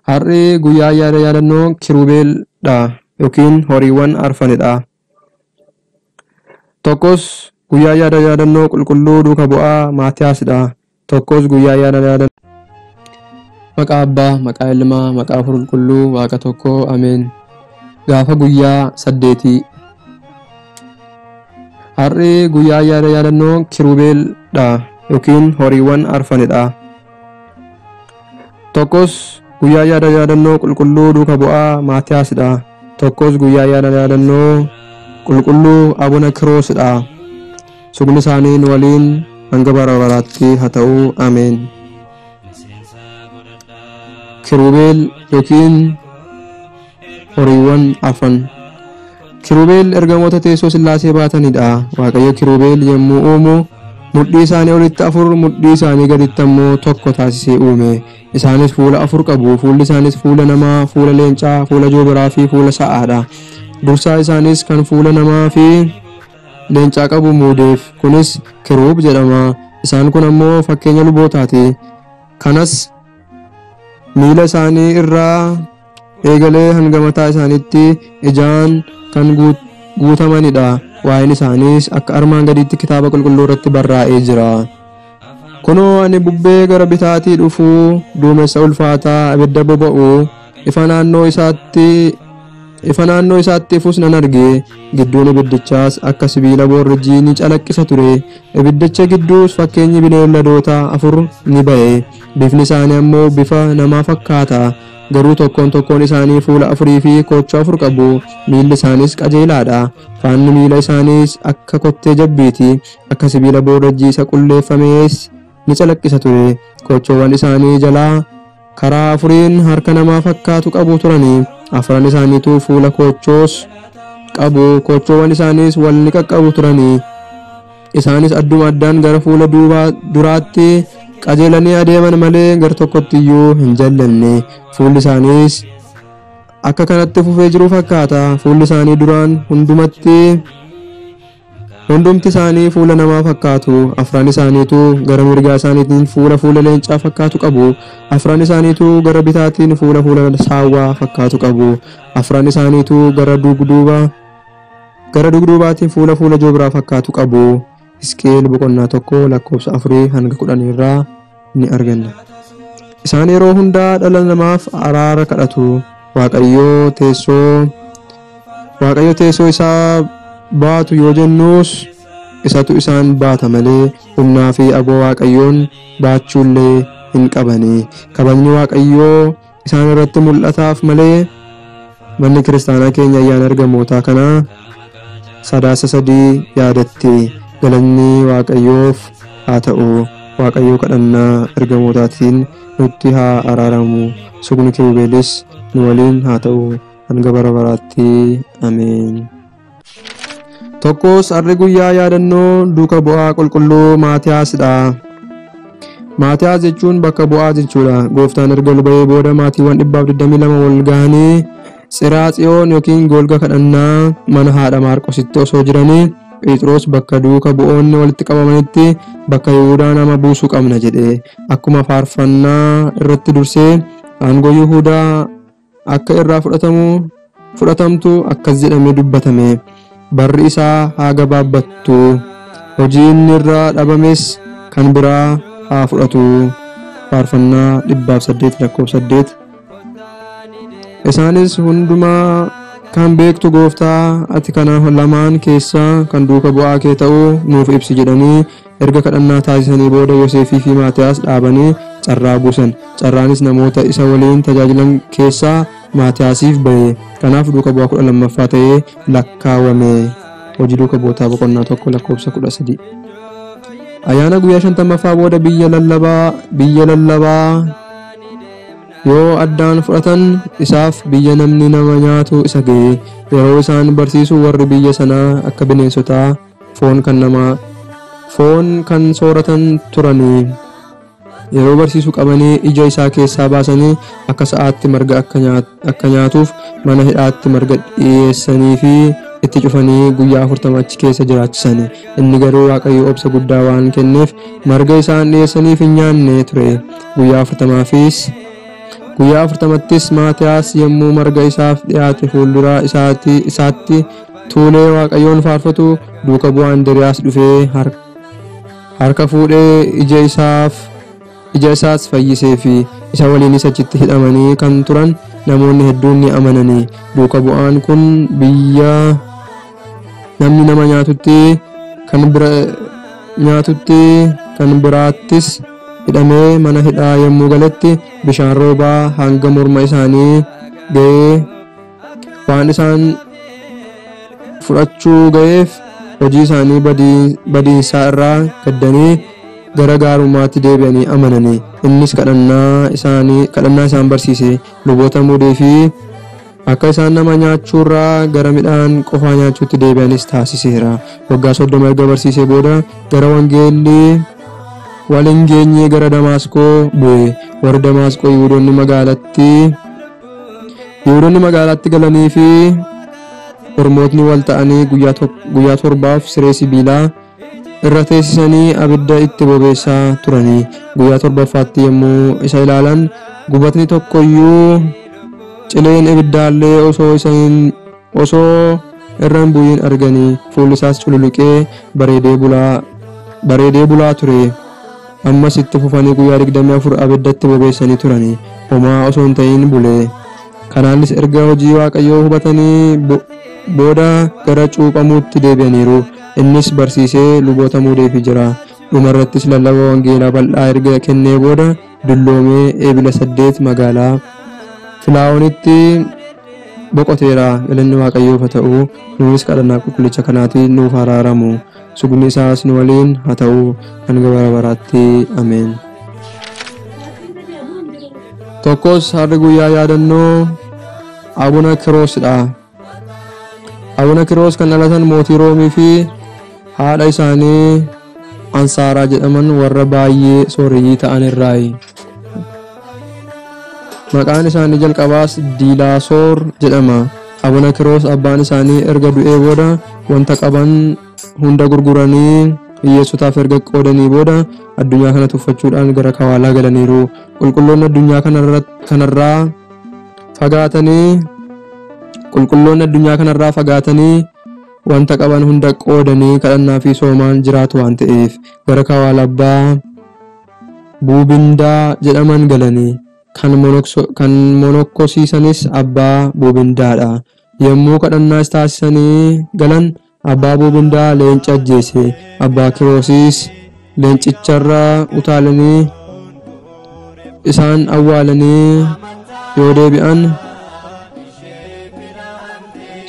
Har'i guyyaa yaada yaadannoo Kirubeeldha yookiin horiiwwan arfanidha. Tokkos guyyaa yaada yaadannoo qulqulluu duuka bu'aa Maatiyaasidha. Tokkos guyyaa yaada yaadannoo Maqaa Abbaa, maqaa Ilmaa, maqaa Hafuura Qulqulluu, Waaqa tokko, Ameen. Gaafa guyyaa 8. Har'i guyyaa yaada yaadannoo Kirubeeldha yookiin horiiwwan arfanidha. Tokkos guyyaa yaada yaadannoo qulqulluu duuka bu'aa Maatiyaasidha. Tokkos guyyaa yaada yaadannoo qulqulluu Abuna Kiroosidha. Sugni isaanii nu waliin hanga bara baraatti haa ta'u. Ameen. Kirubeel yookiin horiiwwan arfan. Kirubeel ergamoota teessoo Sillaasee baatanidha. Waaqayyo Kirubeel yommuu uumu mudhii isaanii olitti 4, mudhii isaanii gaditti ammoo 1 taasisee uume. Isaanis fuula 4 qabu. Fuulli isaanis fuula namaa, fuula leencaa, fuula joobiraa fi fuula sa'aadha. Dursaa isaanis kan fuula namaa fi leencaa qabu muudeef. Kunis Kiruub jedhama. Isaan kun ammoo fakkeenya lubootaati. Kanas miila isaanii irraa eegalee hanga mataa isaaniitti ijaan kan guutamanidha. Waa'een isaaniis akka armaan gadiitti kitaaba qulqulluu irratti barraa'ee jira. Kunoo ani bubbee gara bitaatii dhufuu, duumessa ulfaataa, abidda boba'u, ifa naannoo isaatti ifus nan arge. Gidduun ibiddichaas akka sibiila boorrijii ni calaqqisa ture. Ibiddicha gidduus fakkeenyi bineeldotaa 4 ni ba'e. Bifni isaanii ammoo bifa namaa fakkaata. Garuu tokkoon tokkoon isaanii fuula 4 fi koochoo 4 qabu. Miilli isaaniis qajeelaadha. Faanni miila isaaniis akka kottee jabbiiti. Akka sibiila boorrijii isa qulleeffamees ni calaqqisa ture. Koochoowwan isaanii jalaa karaa 4 harka namaa fakkaatu qabu turani. 4 isaaniitu fuula koochoos qabu. Koochoowwan isaaniis wal ni qaqqabu turani. Isaanis adduma addaan gara fuula duraatti qajeelanii adeeman malee gar tokkotti iyyuu hin jallanne. Fuulli isaaniis akka kanatti fufee jiru fakkaata. Fuulli isaanii duraan hundumti isaanii fuula namaa fakkaatu. 4 isaaniitu gara mirgaa isaaniitiin fuula fuula leencaa fakkaatu qabu. 4 isaaniitu gara bitaatiin fuula fuula saawwaa fakkaatu qabu. 4 isaaniitu gara dugduubaatiin fuula fuula joobiraa fakkaatu qabu. Hisqeel boqonnaa 1 lakkoofsa 4 hanga 10 irraa ni arganna. Isaan yeroo hundaa dhala namaaf araara kadhatu. Waaqayyo teessoo isaa baatu yoo jennuus isatu isaan baata malee humnaa fi aboo Waaqayyoon baachuullee hin qabani. Kabajni Waaqayyoo isaan irratti mul'ataaf malee manni kiristaanaa keenya ayyaana ergamootaa kana Sadaasa 3 yaadatti. Galanni Waaqayyoof haa ta'u. Waaqayyo kadhannaa ergamootaatiin nutti haa araaramu. Sugni Kirubeelis nu waliin haa ta'u hanga bara baraatti. Ameen. Tokkos har'i guyyaa yaadannoo duuka bu'aa qulqulluu Maatiyaasidha. Maatiyaas jechuun bakka bu'aa jechuudha. Gooftaan erga ol ba'ee booda maatiiwwan 122 wal ga'anii Tsiraa Tsiyoon yookiin golga kadhannaa mana haadha Maarqositti osoo jiranii Phexros bakka duuka bu'oonni walitti qabamanitti bakka Yihuudaa nama buusuu qabna jedhe. Akkuma faarfannaa irratti dursee aangoo Yihuudaa akka irraa fudhatamtu akkas jedhamee dubbatame. Barri isaa haa gabaabbattu, hojii inni irraa dhabames kan biraa haa fudhatu. Faarfannaa 108 lakkoofsa 8. Isaanis hundumaa kan beektu gooftaa ati kana lamaan keessaa kan duuka bu'aa kee ta'uu nuuf ibsi jedhanii erga kadhannaa taasisanii booda Yoseefii fi Maatiyaas dhaabanii carraa buusan. Carraanis namoota isa waliin tajaajilan keessaa Maatiyaasiif ba'e. Kanaaf duuka bu'aa 12ffaa ta'ee lakkaawame. Hojii duuka bu'ootaa boqonnaa 1 lakkoofsa 13. Ayyaana guyyaa 50ffaa booda biyya lallabaa yoo addaan fudhatan isaaf biyya namni nama nyaatu isa ga'e. Yeroo isaan barsiisu warri biyya sanaa akka bineensotaa foon kan sooratan turanii. Yeroo barsiisu qabanii ija isaa keessaa baasanii akka sa'aatti marga akka nyaatuuf mana hidhaatti marga dhiyeessanii fi itti cufanii guyyaa 40 achi keessa jiraachisani. Inni garuu Waaqayyo obsa guddaa waan kenneef marga isaan dhiyeessaniif hin nyaanne ture. Guyyaa 40fis Guyyaa 40ttis Maatiyaas yommuu marga isaaf dhiyaate fuuldura isaatti tuulee Waaqayyoon faarfatu duuka bu'aa Indiriyaas dhufee harka fuudhee ija isaas fayyisee fi isa waliinis achitti hidhamanii kan turan namoonni hedduun ni amananii. Duuka bu'aan kun biyya namni nama nyaatutti kan biraattis hidhamee mana hidhaa yommuu galetti bishaan roobaa hanga morma isaanii ga'ee waan isaan fudhachuu ga'eef hojii isaanii badiinsaa irraa gaddanii gara gaarummaatti deebi'anii amananii. Innis kadhannaa isaan barsiise. Luboota muudee fi akka isaan nama nyaachuurraa gara midhaan qofaa nyaachuutti deebi'anis taasiseera. Waggaa 30 erga barsiisee booda gara wangeelli waliin geenyee gara Damaasqoo bu'e. Warri Damaasqoo Yihuudoonni magaalaatti galanii fi ormootni wal ta'anii guyyaa 7 siree sibiilaa irra teessisanii abidda itti bobeessaa turanii. Guyyaa 7ffaatti yommuu isa ilaalan gubatni tokkoyyuu cileen ibiddaallee osoo irra hin bu'in arganii. Fuulli isaas cululuqee bareedee bulaa ture. Ammas itti fufanii guyyaa 24 abiddatti bobeessanii turanii. Homaa osoo hin ta'in bule. Kanaanis erga hojii Waaqayyoo hubatanii booda gara cuuphamuutti deebi'aniiru. Innis barsiisee luboota muudeefii jira. Dhumarrattis lallaba wangeelaa bal'aa erga kennee booda dulloomee eebila 8 magaalaa Filaawonitti boqoteera. Galanni Waaqayyoof haa ta'u. Nuunis kadhannaa qulqullicha kanaatiin nuuf araaramu. Sugni isaas nu waliin haa ta'u hanga bara baraatti. Ameen. Tokkos harri guyyaa yaadannoo Abuna Kiroosidha. Abuna Kiroos kan dhalatan mootii Roomii fi haadha isaanii Ansaaraa jedhaman warra baay'ee sooreyyii ta'an irraayi. Maqaan isaanii jalqabaas Diilaasoor jedhama. Abuna Kiroos abbaan isaanii erga du'ee booda wanta qaban hunda gurguranii hiyyeessotaaf erga qoodanii booda addunyaa kana tuffachuudhaan gara kawaalaa galaniiru. Qulqulloonni addunyaa kanarraa fagaatanii wanta qaban hunda qoodanii kadhannaa fi soomaan jiraatu waan ta'eef gara kawaala abbaa Buubindaa jedhaman galanii. Kan monokkosiisanis abbaa Buubindaadha. Yommuu kadhannaas taasisanii galan abbaa Buubindaa leenca ajjeese. Abbaa Kiroosis leencicharra utaalanii isaan awwaalanii yoo deebi'an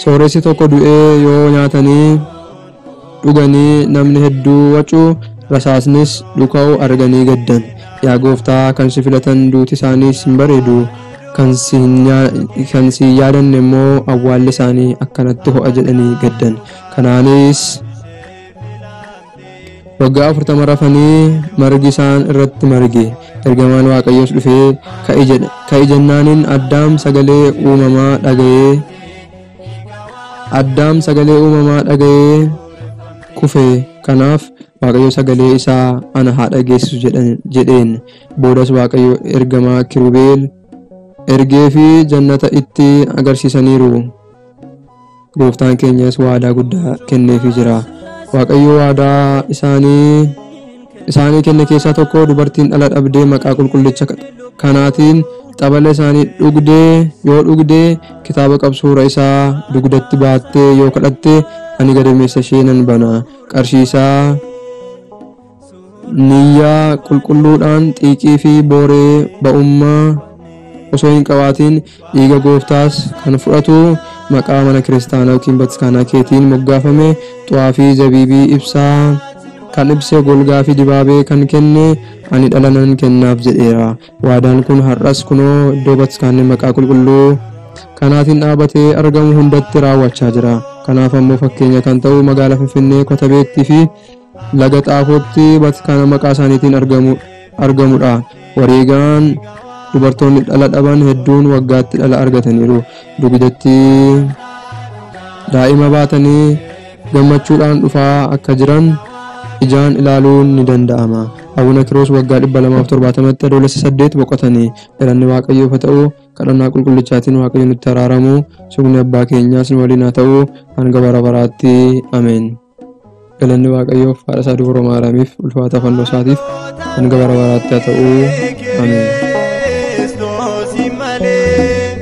sooressi tokko du'ee yoo nyaatanii dhuganii namni hedduu wacu rasaasnis dhuka'u arganii gaddan. Yaa gooftaa, kan si filatan duuti isaaniis hin bareedu, kan si yaadanne immoo awwaalli isaanii akkanatti ho'a jedhanii gaddan. Kanaanis waggaa 40 rafanii margi isaan irratti marge. Ergamaan Waaqayyoos dhufee ka'i jennaaniin Addaam sagalee uumamaa dhaga'ee kufe. Kanaaf Waaqayyo sagalee isaa ana haa dhageessisu jedheen. Boodas Waaqayyo ergamaa Kirubeel ergee fi jannata itti agarsiisaniiru. Gooftaan keenyas waadaa guddaa kenneefii jira. Waaqayyo waadaa isaanii kenne keessaa tokko dubartiin dhala dhabdee maqaa qulqullicha kanaatiin xabala isaanii dhugdee yoo dhugdee kitaaba qabsuura isaa dugdatti baattee yoo kadhatte ani gadameessa ishee nan bana. Qarshii isaa niyyaa qulqulluudhaan xiiqii fi booree ba'ummaa osoo hin qabaatiin dhiiga gooftaas kan fudhatu maqaa mana kiristaanaa yookiin bataskaanaa keetiin moggaafame xu'aafii zabiibii ibsaa kan ibse golgaa fi dibaabee kan kenne ani dhala nan kennaaf jedheera. Waadaan kun har'as kunoo iddoo bataskaanni maqaa qulqulluu kanaatiin dhaabatee argamu hundatti raawwachaa jira. Kanaaf ammoo fakkeenya kan ta'u magaalaa Finfinnee Kotabeettii fi laga Xaafootti bataskaana maqaa isaaniitiin argamudha. Wareegaan dubartoonni dhala dhaban hedduun waggaatti dhala argataniiru. Dugdatti daa'ima baatanii gammachuudhaan dhufaa akka jiran Ijaan ilaaluun ni danda'ama. Abuna Kiroos waggaa 270tti Adoolessa 8 boqotanii. Galanni Waaqayyoof haa ta'u, kadhannaa qulqullichaatiin Waaqayyo nutti araaramu, sugni abbaa keenyaas nu waliin haa ta'u, hanga bara baraatti. Ameen. Galanni Waaqayyoof, haadha isaa Dubroo Maariyaamiif, ulfaata fannoo isaatiif hanga bara baraatti haa ta'u. Ameen. Kiristoos malee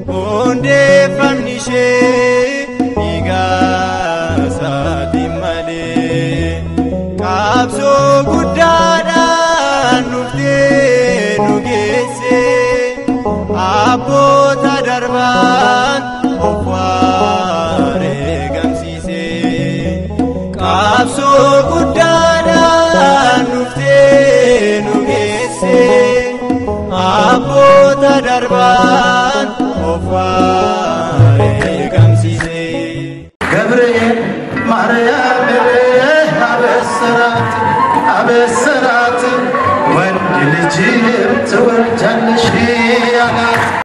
hundeeffamni ishee dhiiga isaatiin malee qabsoo guddaadhaan dhuftee nu geesse abboota darbaan of wareegamsiise qabsoo guddaadhaan dhuftee nu geesse abboota darbaan of wareegamsiise. ገብርኤል ማርያምን አበሰራት አበሰራት ወንድ ልጅም ትወልጃለሽ አላት።